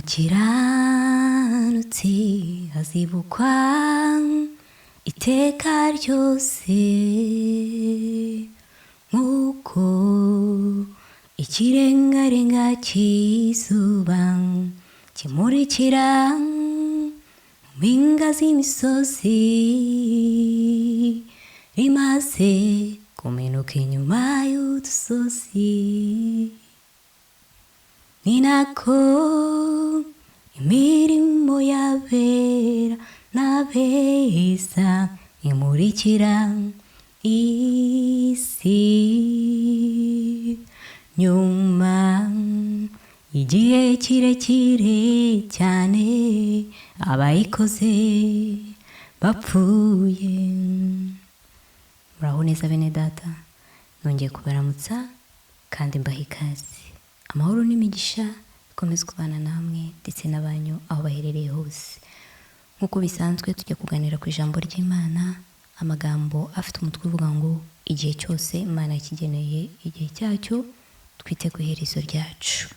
Umukiranutsi azibukwa iteka ryose, nk'uko ikirengarenga cy'izuba kimurikira mu mpinga z'imisozi, rimaze kumenuka inyuma y'udusozi. Ni nako imirimo y'abera n'abeza imurikira isi. Nyuma igihe kirekire cyane abayikoze bapfuye. Muraho neza bene data, nongeye kubaramutsa kandi mbaha ikaze. Amahoro n'imigisha bikomeze kubana namwe ndetse n'abanyu aho baherereye hose. Nk'uko bisanzwe tujya kuganira ku ijambo ry'Imana, amagambo afite umutwe uvuga ngo igihe cyose Imana yakigeneye igihe cyacyo, twite ku iherezo ryacu.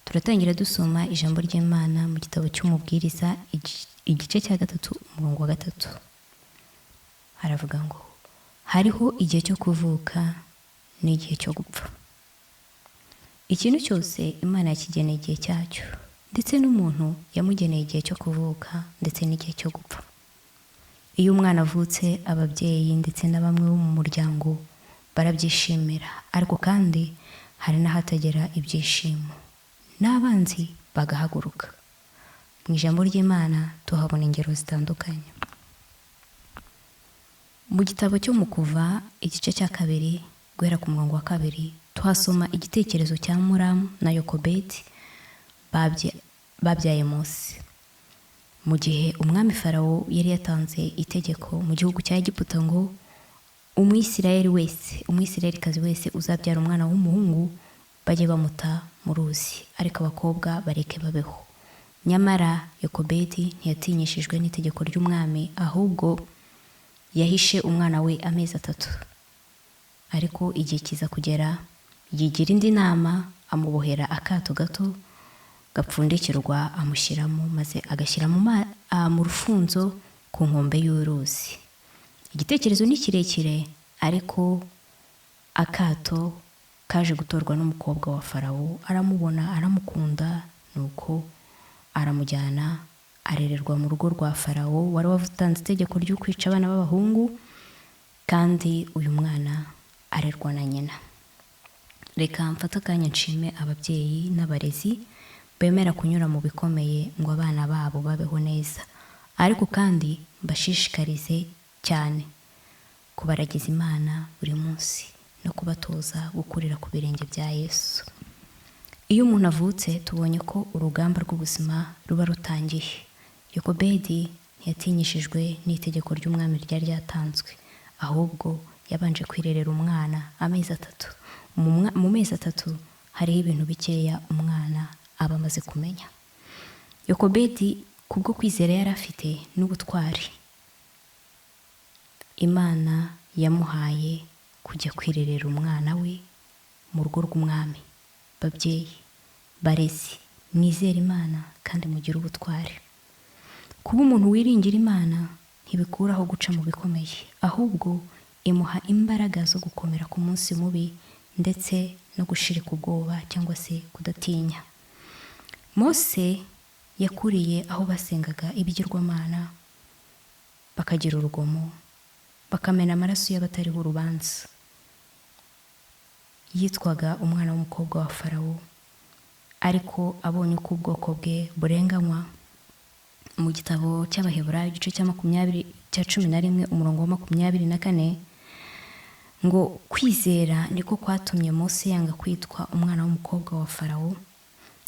Turatangira dusoma ijambo ry'Imana mu gitabo cy'Umubwiriza, igice cya 3, umurongo wa 3. Haravuga ngo hariho igihe cyo kuvuka n'igihe cyo gupfa. Ikintu cyose Imana yakigeneye igihe cyacyo, ndetse n'umuntu yamugeneye igihe cyo kuvuka ndetse n'igihe cyo gupfa. Iyo umwana avutse, ababyeyi ndetse na bamwe bo mu muryango barabyishimira, ariko kandi hari n'ahatagera ibyishimo, n'abanzi bagahaguruka. Mu ijambo ry'Imana tuhabona ingero zitandukanye. Mu gitabo cyo mu Kuva, igice cya 2, guhera ku murongo wa 2, tuhasoma igitekerezo cya Muramu na Yokobedi babyaye Mose. Mu gihe umwami Farawo yari yatanze itegeko mu gihugu cya Egiputa ngo Umwisirayeli wese, Umwisirayelikazi wese uzabyara umwana w'umuhungu bajye bamuta mu ruzi, ariko abakobwa bareke babeho. Nyamara Yokobedi ntiyatinyishijwe n'itegeko ry'umwami, ahubwo yahishe umwana we amezi 3. Ariko igihe kiza kugera, yigira indi nama, amubohera akato gato gapfundikirwa, amushyiramo, maze agashyira mu rufunzo ku nkombe y'uruzi. Igitekerezo ni kirekire, ariko akato kaje gutorwa n'umukobwa wa Farawo, aramubona aramukunda, nuko aramujyana, arererwa mu rugo rwa Farawo wari watanze itegeko ryo kwica abana b'abahungu, kandi uyu mwana arerwa na nyina. Reka mfate akanya nshime ababyeyi n'abarezi bemera kunyura mu bikomeye ngo abana babo babeho neza, ariko kandi mbashishikarize cyane kubaragiza Imana buri munsi no kubatoza gukurira ku birenge bya Yesu. Iyo umuntu avutse, tubonye ko urugamba rw'ubuzima ruba rutangiye. Yokobedi ntiyatinyishijwe n'itegeko ry'umwami ryari ryatanzwe, ahubwo yabanje kwirerera umwana amezi 3. Mu mezi 3 hariho ibintu bikeya umwana aba amaze kumenya. Yokobedi kubwo kwizera yari afite n'ubutwari, Imana yamuhaye kujya kwirerera umwana we mu rugo rw'umwami. Babyeyi, barezi, mwizere Imana kandi mugire ubutwari. Kuba umuntu wiringira Imana ntibikuraho guca mu bikomeye, ahubwo imuha imbaraga zo gukomera ku munsi mubi ndetse no gushirika ubwoba cyangwa se kudatinya. Mose yakuriye aho basengaga ibigirwamana, bakagira urugomo, bakamena amaraso y'abatariho urubanza. Yitwaga umwana w'umukobwa wa Farawo, ariko abonye uko ubwoko bwe burenganywa, mu gitabo cy'Abaheburayo igice cya 20 cya 11 umurongo wa 24, ngo kwizera niko kwatumye Mose yanga kwitwa umwana w'umukobwa wa Farawo,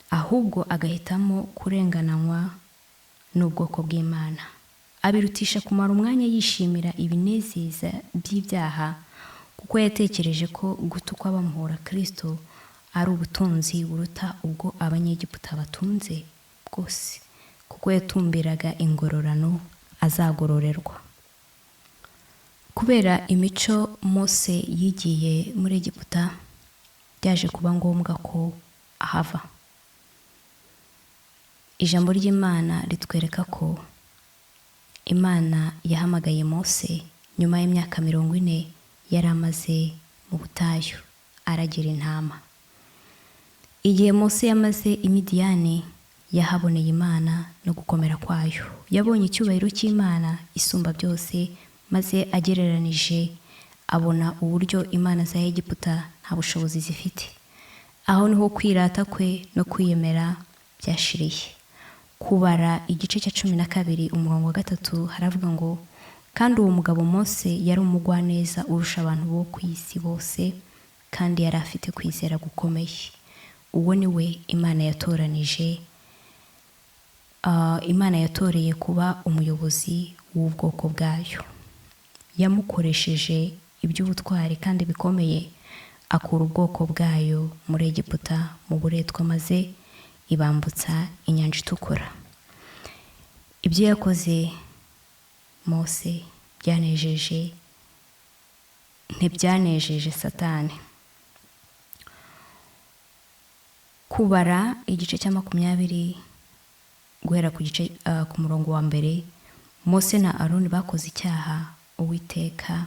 ahubwo agahitamo kurengananywa n'ubwoko bw'Imana, abirutisha kumara umwanya yishimira ibinezeza by'ibyaha, kuko yatekereje ko gutukwa bamuhora Kristo ari ubutunzi buruta ubwo Abanyegiputa batunze bwose, kuko yatumbiraga ingororano azagororerwa. Kubera imico Mose yigiye muri Egiputa, byaje kuba ngombwa ko ahava. Ijambo ry'Imana ritwereka ko Imana yahamagaye Mose nyuma y'imyaka 40 yari amaze mu butayu aragira intama. Igihe Mose yamaze i Midiyani yahaboneye Imana no gukomera kwayo. Yabonye icyubahiro cy'Imana isumba byose, maze agereranije abona uburyo imana za Egiputa nta bushobozi zifite. Aho niho kwirata kwe no kwiyemera byashiriye. Kubara igice cya 12 umurongo wa 3 haravuga ngo kandi uwo mugabo Mose yari umugwaneza urusha abantu bo ku isi bose, kandi yari afite kwizera gukomeye. Uwo ni we Imana yatoranije, Imana yatoreye kuba umuyobozi w'ubwoko bwayo. Yamukoresheje iby'ubutwari kandi bikomeye, akura ubwoko bwayo muri Egiputa mu buretwa, maze ibambutsa inyanja itukura. Ibyo yakoze Mose byanejeje, ntibyanejeje Satani. Kubara igice cya 20 guhera ku gice ku murongo wa 1, Mose na Aroni bakoze icyaha, Uwiteka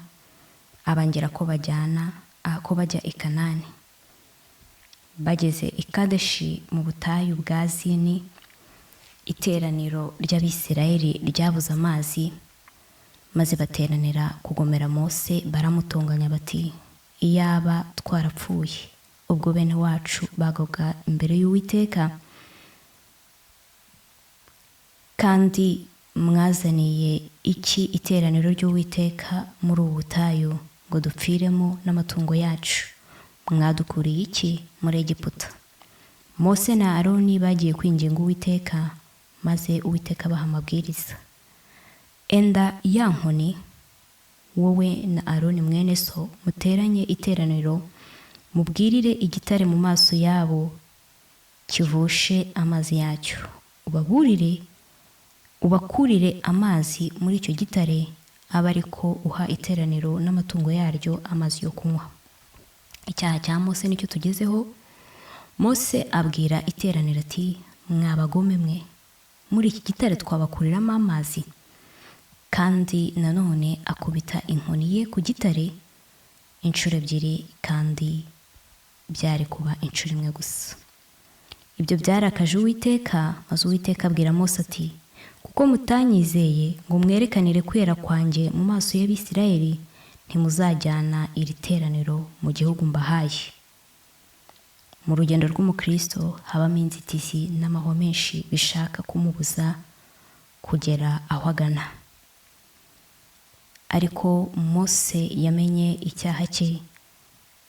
abangira ko bajyana ko bajya i Kanani. Bageze i Kadeshi mu butayu bwa Zini, iteraniro ry'Abisirayeli ryabuze amazi, maze bateranira kugomera Mose, baramutonganya bati iyaba twarapfuye ubwo bene wacu bagwaga imbere y'Uwiteka, kandi mwazaniye iki iteraniro ry'Uwiteka muri ubu butayu ngo dupfiremo n'amatungo yacu? Mwadukuriye iki muri Egiputa? Mose na Aroni bagiye kwinginga Uwiteka, maze Uwiteka abaha amabwiriza. Enda ya nkoni, wowe na Aroni mwene so muteranye iteraniro, mubwirire igitare mu maso yabo kivushe amazi yacyo, ubaburire ubakurire amazi muri icyo gitare, abe ariko uha iteraniro n'amatungo yaryo amazi yo kunywa. Icyaha cya Mose nicyo tugezeho. Mose abwira iteraniro ati mwabagome mwe, muri iki gitare twabakuriramo amazi? Kandi nanone akubita inkoni ye ku gitare inshuro 2, kandi byari kuba inshuro 1 gusa. Ibyo byarakaje Uwiteka, maze Uwiteka abwira Mose ati kuko mutanyizeye ngo mwerekanire kwera kwanjye mu maso y'Abisirayeli, ntimuzajyana iri teraniro mu gihugu mbahaye. Mu rugendo rw'umukristo habamo inzitizi n'amahwa menshi bishaka kumubuza kugera aho agana. Ariko Mose yamenye icyaha cye,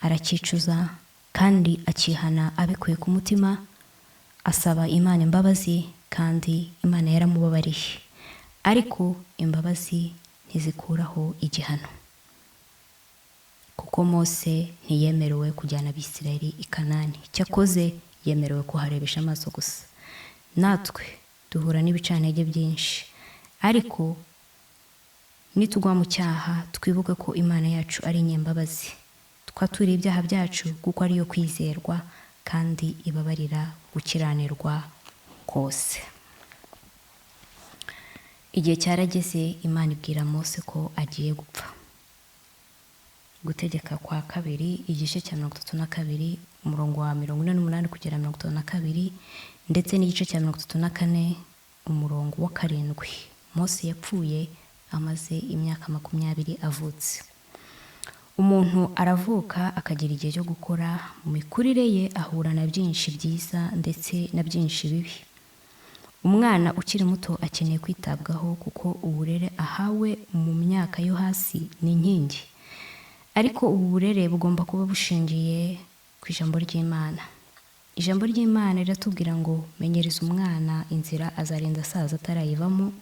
aracyicuza kandi akihana abikuye ku mutima, asaba Imana imbabazi, kandi Imana yaramubabariye. Ariko imbabazi ntizikuraho igihano, kuko Mose ntiyemerewe kujyana Abisirayeli i Kanani, cyakoze yemerewe kuharebesha amaso gusa. Natwe duhura n'ibicantege byinshi, ariko nitugwa mu cyaha twibuke ko Imana yacu ari inyembabazi, twatura ibyaha byacu kuko ariyo kwizerwa kandi ibabarira gukiranirwa kose. Igihe cyarageze Imana ibwira Mose ko agiye gupfa. Gutegeka kwa 2 igice cya 32 umurongo wa 48 kugera 52, ndetse n'igice cya 34 umurongo wa 7. Mose yapfuye amaze imyaka 20 avutse. Umuntu aravuka akagira igihe cyo gukora, mu mikurire ye ahura na byinshi byiza ndetse na byinshi bibi. Umwana ukiri muto akeneye kwitabwaho kuko uburere ahawe mu myaka yo hasi ni inkingi. Ariko ubu burere bugomba kuba bushingiye ku ijambo ry'Imana. Ijambo ry'Imana riratubwira ngo menyereza umwana inzira azarinda asaza atarayivamo.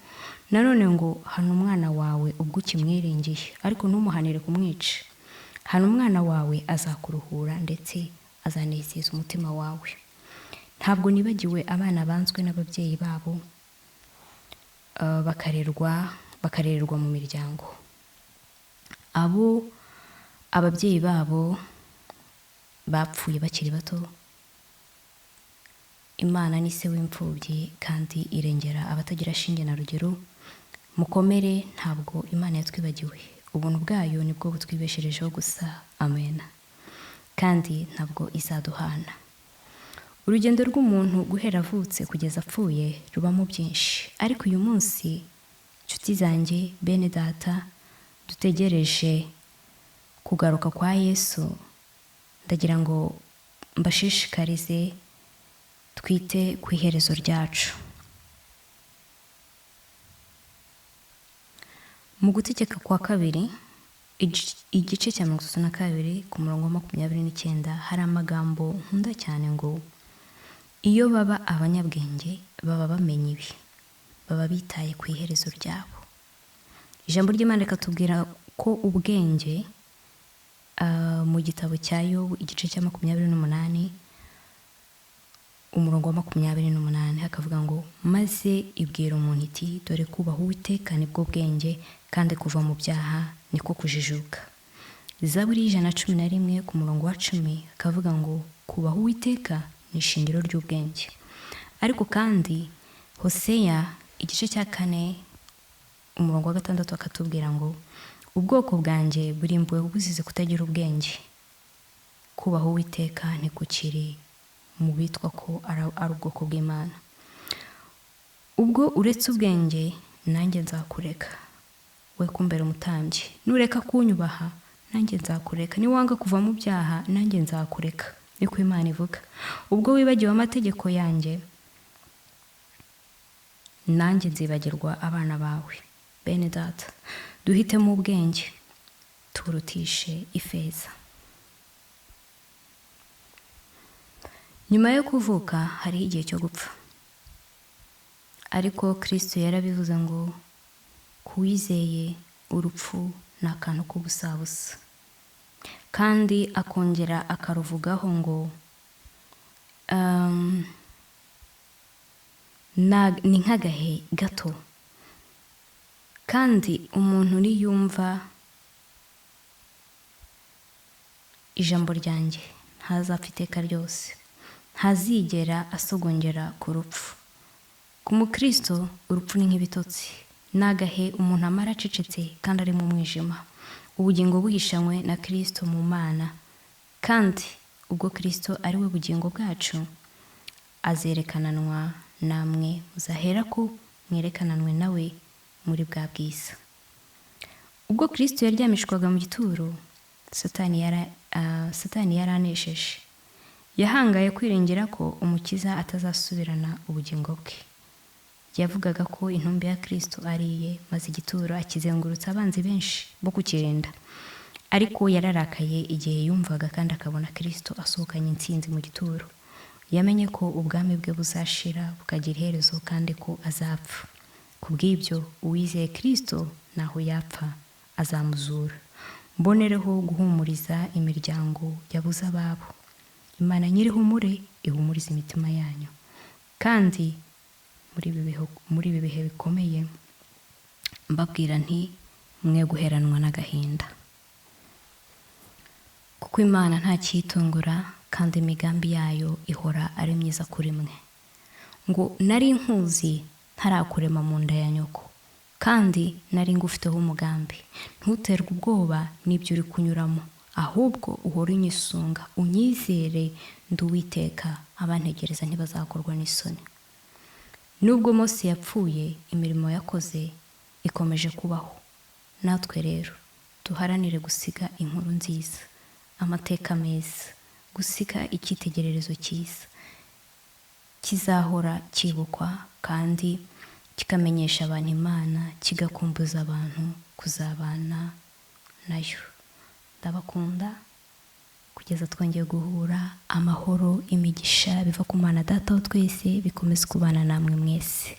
Nanone ngo hana umwana wawe ubwo ukimwiringiye, ariko ntumuhanire kumwica. Hana umwana wawe azakuruhura ndetse azanezeza umutima wawe. Ntabwo nibagiwe abana banzwe n'ababyeyi babo, bakarererwa mu miryango. Abo ababyeyi babo bapfuye bakiri bato, Imana ni se w'imfubyi kandi irengera abatagira shinge na rugero. Mukomere, ntabwo Imana yatwibagiwe. Ubuntu bwayo nibwo butwibesherejeho gusa. Amen. Kandi ntabwo izaduhana. Urugendo rw'umuntu guhera avutse kugeza apfuye rubamo byinshi, ariko uyu munsi inshuti zanjye, bene data, dutegereje kugaruka kwa Yesu, ndagira ngo mbashishikarize twite ku iherezo ryacu. Mu gutegeka kwa kabiri igice cya 32 ku murongo wa 29 hari amagambo nkunda cyane ngo: iyo baba abanyabwenge baba bamenye ibi, baba bitaye ku iherezo ryabo. Ijambo ry'Imana rikatubwira ko ubwenge mu gitabo cya Yobu igice cya 28 umurongo wa 28 hakavuga ngo: maze ibwira umuntu iti dore kubaha Uwiteka nibwo bwenge, kandi kuva mu byaha niko kujijuka. Zaburi 111 ku murongo wa 10 akavuga ngo kubaha Uwiteka ni ishingiro ry'ubwenge. Ariko kandi Hoseya igice cya 4 umurongo wa 6 akatubwira ngo ubwoko bwanjye burimbuwe buzize kutagira ubwenge. Kubaha Uwiteka ntikukiri mu bitwa ko ari ubwoko bw'Imana. Ubwo uretse ubwenge nanjye nzakureka, we kumbera umutambyi. Nureka kunyubaha nanjye nzakureka, niwanga kuva mu byaha nanjye nzakureka, niko Imana ivuga. Ubwo wibagiwe amategeko yanjye nanjye nzibagirwa abana bawe. Bene data, duhitemo ubwenge turutishe ifeza. Nyuma yo kuvuka hariho igihe cyo gupfa, ariko Kristo yarabivuze ngo kuwizeye urupfu ni akantu k'ubusabusa. Kandi akongera akaruvugaho ngo ni nk'agahe gato. Kandi umuntu niyumva ijambo ryanjye ntazapfa iteka ryose, ntazigera asogongera ku rupfu. Ku mukristo urupfu ni nk'ibitotsi, ni agahe umuntu amara acecetse kandi ari mu mwijima, ubugingo buhishanywe na Kristo mu Mana. Kandi ubwo Kristo ari we bugingo bwacu, azerekananwa namwe, muzahera ko mwerekananwe nawe muri bwa bwiza. Ubwo Kristo yaryamishwaga mu gituro, Satani yaranesheje. Yahangaye kwiringira ko Umukiza atazasubirana ubugingo bwe. Yavugaga ko intumbi ya Kristo ari iye, maze igituro akizengurutsa abanzi benshi bo kukirinda. Ariko yararakaye igihe yumvaga kandi akabona Kristo asohokanye intsinzi mu gituro. Yamenye ko ubwami bwe buzashira bukagira iherezo kandi ko azapfa. Kubw'ibyo uwizeye Kristo naho yapfa azamuzura. Mbonereho guhumuriza imiryango yabuze ababo. Imana nyirihumure ihumuriza imitima yanyu. Kandi muri ibi bihe bikomeye mbabwira nti mwe guheranwa n'agahinda, kuko Imana nta cyitungura kandi imigambi yayo ihora ari myiza kuri mwe. Ngo nari nkuzi ntarakurema mu nda ya nyoko, kandi nari ngufiteho umugambi. Ntuterwe ubwoba n'ibyo uri kunyuramo, ahubwo uhore unyisunga, unyizere, ndi Uwiteka, abantegereza ntibazakorwa n'isoni. Nubwo Mose yapfuye, imirimo yakoze ikomeje kubaho. Natwe rero duharanire gusiga inkuru nziza, amateka meza, gusiga icyitegererezo cyiza kizahora cyibukwa kandi kikamenyesha abantu Imana, kigakumbuza abantu kuzabana nayo. Ndabakunda kugeza twongeye guhura. Amahoro, imigisha biva ku Mana Data wa twese bikomeze kubana namwe mwese.